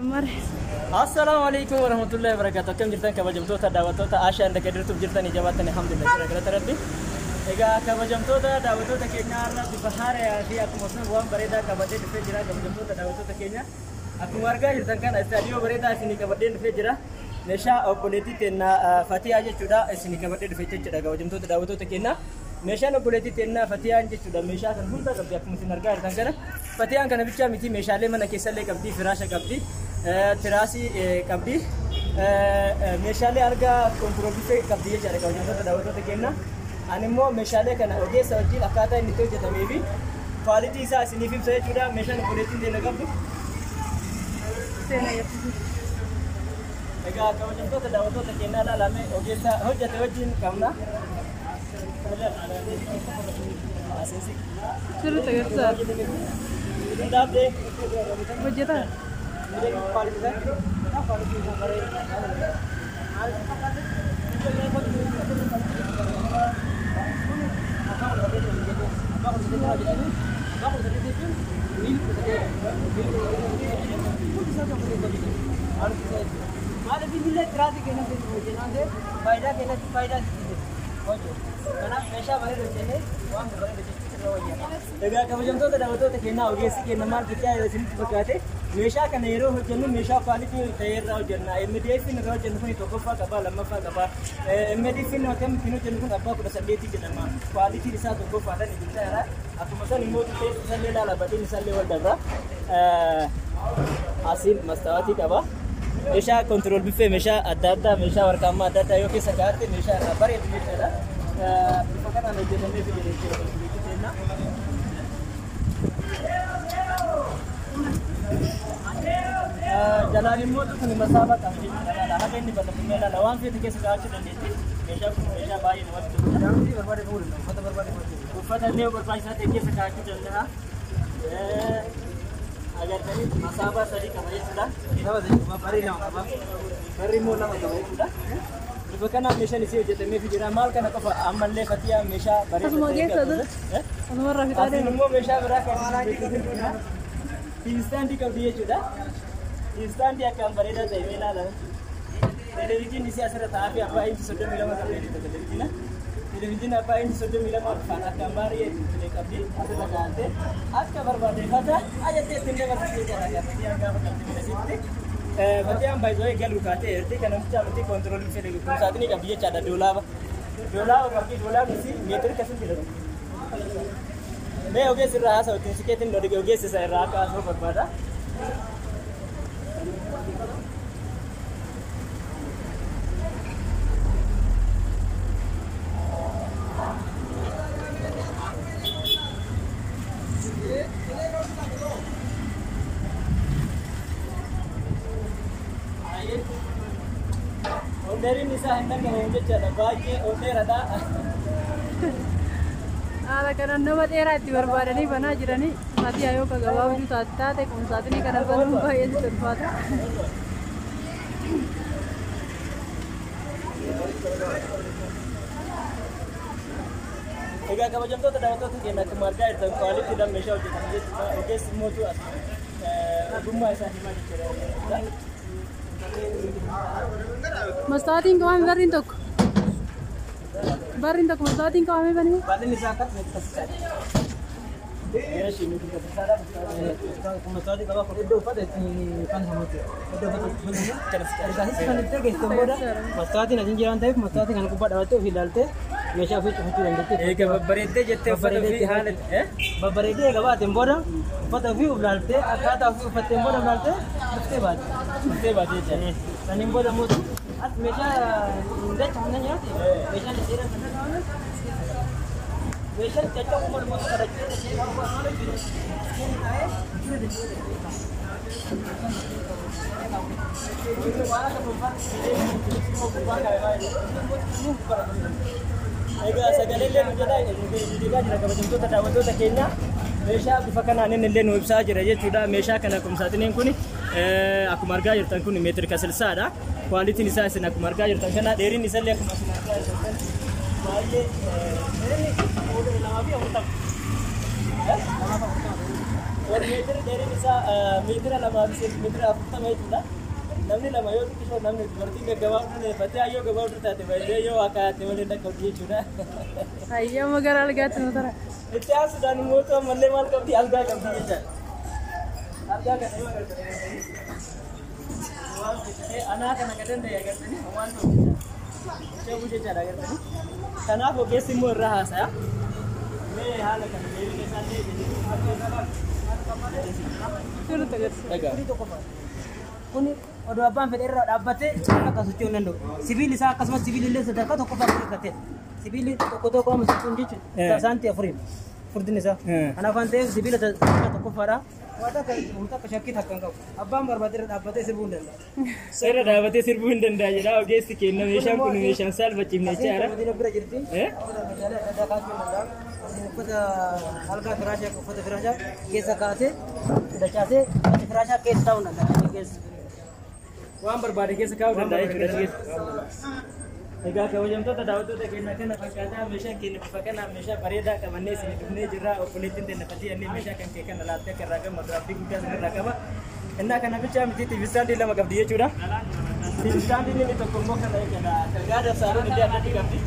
Jammare. Assalaamu alaikum warahmatullahi wabarakatuh. Akkam jirtan kabajamtoota daawwattoota Ashaa inda Kadirtuuf jirtanii jabaatanii alhamdulillah jira galata rabbi. Egaa kabajamtoota daawwattoota keenya har'a bifa haarayaa fi akkuma sun waan bareedaa qabadhee dhufee jira kabajamtoota daawwattoota keenya. Akkuma argaa jirtan kana istaadiyoo bareedaa isinii qabadhee dhufee jira. Meeshaa obboleettii teennaa Fatiyaa jechuudha isinii qabadhee dhufee jechuudha kabajamtoota daawwattoota keenya. Meeshaan obboleettii teennaa Fatiyaan jechuudha meeshaa kan hunda qabdi akkuma isin argaa jirtan kana. Fatiyaan kana bichaa miti meeshaalee mana keessallee qabdi firaasha qabdi. Tiraasii qabdi. Meeshaalee argaa control buffet qabdi jechaadha kabajamtoota daawwattoota keenya. Ani immoo meeshaalee kana ogeessa wajjin akkaataa inni itti hojjetamee fi quality isaa isiniif ibsa jechuudha. Meeshaan obboleettiin teenya qabdu. Egaa kabajamtoota daawwattoota keenyaa ilaalame ogeessa hojjete wajjin qabna. Sirriitti agarsiisaa. Dhaabdee. Hojjetaa. Egaa kabajamtoota daawwattoota keenyaa ogeessi keenya maal jechaa isinitti fakkaate meeshaa kana yeroo hojjennu meeshaa quality ta'e irraa hojjenna. MDF irraa hojjennu kun tokkoffaa qaba lammaffaa qaba. MDF akkamitti hojjennu kun abbaa 18 jedhama. Qualityn isaa tokkoffaadha ni jechaa jira. Akkuma san immoo teessi isallee ilaala badhiin isallee wal dabra. Asiin mastaawatii qaba. Meeshaa control buffet meeshaa adda addaa meeshaa warqaammaa adda addaa yoo keessa kaa'atte meeshaa irraa bareedu jechaadha. Bifa kanaan hojjetamee fi jechuudha. Jalaan immoo kun masaaba qaba jechuudha. Haga inni bal'atu ilaala waan feete keessa kaa'achuu dandeetti. Meeshaa kun meeshaa baay'ee namatti toludha. Uffata illee barbaachisaa ta'e keessa kaa'achuu danda'a. Agartanii masaaba sadii qaba jechuudha. Barri immoo lama qaba jechuudha. Bifa kanaan meeshaan isii hojjetamee fi jira. Maal kana qofa ammallee Fatiyaa meeshaa bareedaa Asuma ta'e keessa qabdu. Asumarraa fixaa Asiin deema. immoo meeshaa biraa kan TV standii qabdi jechuudha. TV standii akkaan bareedaa ta'e mee ilaala. Televezyiinii isii asirra taa'aa fi abbaa inchi 32 qabdi jechuudha televezyiina. Televezyiina abbaa inchi 32 bifaan akkaan baay'ee ture qabdi asirra kaa'attee akka barbaade fata ajattee ittiin dabarsite jechuudha. Fatiyaan gaafa qabdi minasitti. Fatiyaan baay'ee galuu kaatee erti kana bichaa miti control fedhe kumsaatinii qabdi jechaadha doolaaba. Doolaaba qabdi doolaabni isii meetira kasin jedhamu. Mee ogeessi irraa haasa'u ittiin sikeetiin ogeessi isa irraa akka haasa'u barbaada. Ol dheerinni isaa hin dhagahamu jechaadha. Baay'ee ol dheeraadha. Haala kanaan nama dheeraa itti barbaadanii banaa jiranii Fatiyaa yoo ka gabaabduu taate kumsaatinii kana banuun baay'ee sitti ulfaata. Egaa kabajamtoota daawwattoota keenya akkuma argaa jirtan qualitydhaan meeshaa hojjetame jechuudha. Ogeessi immoo as ogummaa isaa himaa jechuudha. Mastaatiin qabame barriin tokko. Barriin tokko mastaatiin qabame banee. Bal'inni isaa akka meetira sadii. Eeshi meetira sadii. Mastaatii qaba kun iddoo uffata ittiin fannifamu jechuudha. Iddoo uffata itti fannifamu. Ergasis kan itti geessan booda mastaatiin asiin jiraan ta'eef mastaatii kana gubbaa dhaabattee ofii ilaaltee meeshaa ofii cufachuu dandeetti. Egaa babbareeddee jettee uffata ofii haala Babbareeddee egaa baateen booda uffata ofii ilaaltee akkaataa ofii uffatteen booda ilaaltee dhuftee baate. Dhuftee baate jechuudha. Saniin booda mootu as meeshaa dacha humna nyaate meeshaan dheeraa kan ta'an meeshaan caccabuu malu mootu kadhachuu Egaa sagalee illee nu jalaa miidhagaa jira kabajamtoota daawwattoota keenya. Meeshaa bifa kanaan inni illee nu ibsaa jira jechuudha. Meeshaa kana kumsaatiniin kun akkuma argaa jirtan kun meetira kasilsaadha. Qualityn isaa isin akkuma argaa jirtan kana dheerinni isaa illee akkuma isin argaa jirtan kana baay'ee dheerinni 240. Wal meetira dheerinni isaa meetira 2 fi seentimeetira 40 jechuudha. Namni lama yoo xiqqishoo namni dubartiin gaggabaabduu fatee yoo gabaabduu taate baay'ee yoo waa kaa'atte malee dhaqqabdu jechuudha. Hayyama gara algaatti nu tara. Itti aansuudhaan immoo ammallee maal qabdi? Algaa qabdi jechaadha. Algaa kana yoo agartan waan ta'e anaa kana ka danda'e agartanii waan ta'u jechaadha. Shabu jechaadha agartanii. Kanaaf ogeessi immoo irraa haasaya. Mee haala kana deebiin isaallee Sirriitti agarsiisa. Egaa. Kuni odoo abbaan fedhe irra dhaabbatee akka socho'uu hin danda'u. Sibiilli isaa akkasumas sibiilli illee sadarkaa tokkoffaa guddifate. Sibiilli tokko tokko amma socho'uun jechuudha. Saantii afuriin furdinni isaa. Kanaaf waan ta'eef sibiila sadarkaa tokkoffaadha. Waan akka wanta akka shakkii takka hin qabu. Abbaan barbaade irra dhaabbatee sirbuu hin danda'a. Irra dhaabbatee sirbuu hin danda'a jedha ogeessi kenna. Meeshaan kun meeshaan saalfachiifne jechaadha. Asiin bira jirti. Eh? Meeshaalee adda addaa kaa'achuu hin danda'a. Asiin uffata algaa firaashaa uffata firaashaa keessa kaa'atee dachaasee uffata firaashaa keessa taa'uu hin danda'a. Keessa. Waan barbaade keessa kaa'uu danda'a jechuudha achi keessa. Egaa kabajamtoota daawwattoota keenya, kana fakkaataa meeshaan keenya bifa kanaan meeshaa bareedaa qabannee isin dhufnee jirra. Obboleettiin teenya fatii annee meeshaa kan kee kana laattee akka irraa gammadu abdii guddaa isin irraa qaba. Innaa kana bichaa miti, TV standii lama qabdi jechuudha. TV standiin inni tokko immoo kana jechuudha. Gaada saaluun illee addatti qabdi.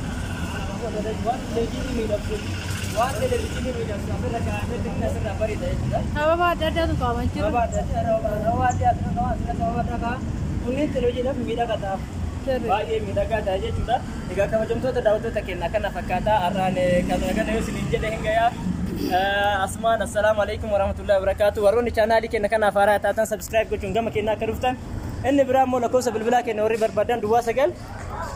Waan televezyiinii miidhagsu, waan televezyiinii miidhagsu asirra kaa'amee xiqqaa asirraa bareeda jechuudha. Sababa adda addaatu kaa'aman jira. Sababa adda addaa asirra sababa adda addaa kunneen televezyiiniidhaaf miidhagaa ta'aaf. Sirrii. Baay'ee miidhagaa ta'a jechuudha. Egaa kabajamtoota daawwattoota keenya, kana fakkaataa har'aan kana kana yoo isiniin jedhe hin gayaa. Asumaan assalaamu alaikum warahmatullahi wabarakaatu. Warroonni chaanaalii keenya kanaaf haaraa taatan subscribe gochuun gama keenya akka dhuftan. Inni biraa immoo lakkoofsa bilbilaa keenya warri barbaadan 09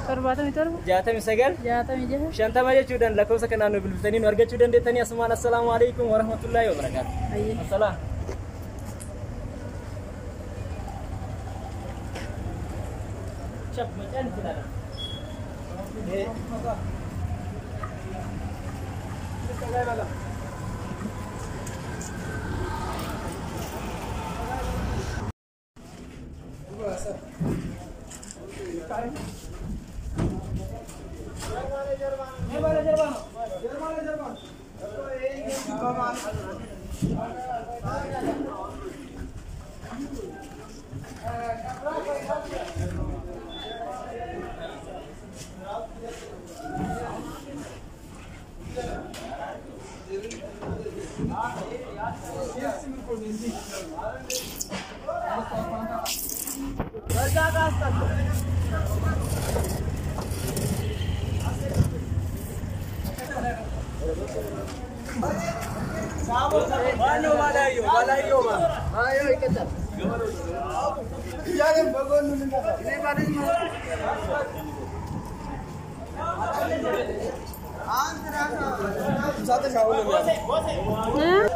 77 69 66 50 jechuudhaan lakkoofsa kanaan nu bilbiltanii nu argachuu dandeettanii. Asumaan assalaamu alaikum warahmatullahi wabarakaatu. Ayyee. Assalaam. Chap, macaan itti ilaala. Eh, Eh?